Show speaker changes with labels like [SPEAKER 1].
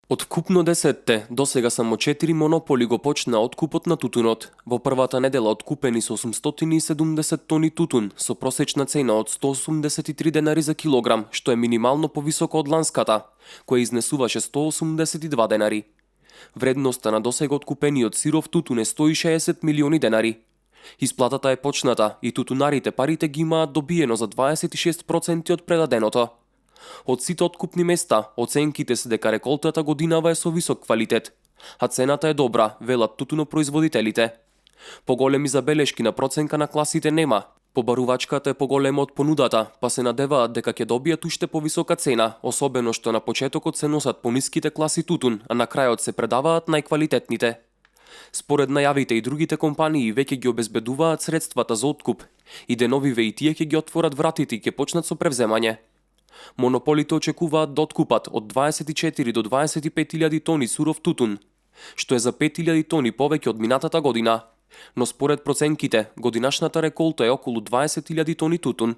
[SPEAKER 1] Од вкупно 10 досега само 4 монополи го почна откупот на тутунот. Во првата недела откупени со 870 тони тутун со просечна цена од 183 денари за килограм, што е минимално повисоко од ланската, која изнесуваше 182 денари. Вредноста на досега откупениот сиров тутун е 160 милиони денари. Исплатата е почната и тутунарите парите ги имаат добиено за 26% од предаденото. Од сите откупни места, оценките се дека реколтата годинава е со висок квалитет, а цената е добра, велат тутунопроизводителите. Поголеми забелешки на проценка на класите нема. Побарувачката е поголема од понудата, па се надеваат дека ќе добијат уште повисока цена, особено што на почетокот се носат пониските класи тутун, а на крајот се предаваат најквалитетните. Според најавите и другите компании веќе ги обезбедуваат средствата за откуп и деновиве и тие ќе ги отворат вратите и ќе почнат со превземање. Монополите очекуваат да откупат од 24 до 25.000 тони суров тутун, што е за 5.000 тони повеќе од минатата година, но според проценките, годинашната реколта е околу 20.000 тони тутун.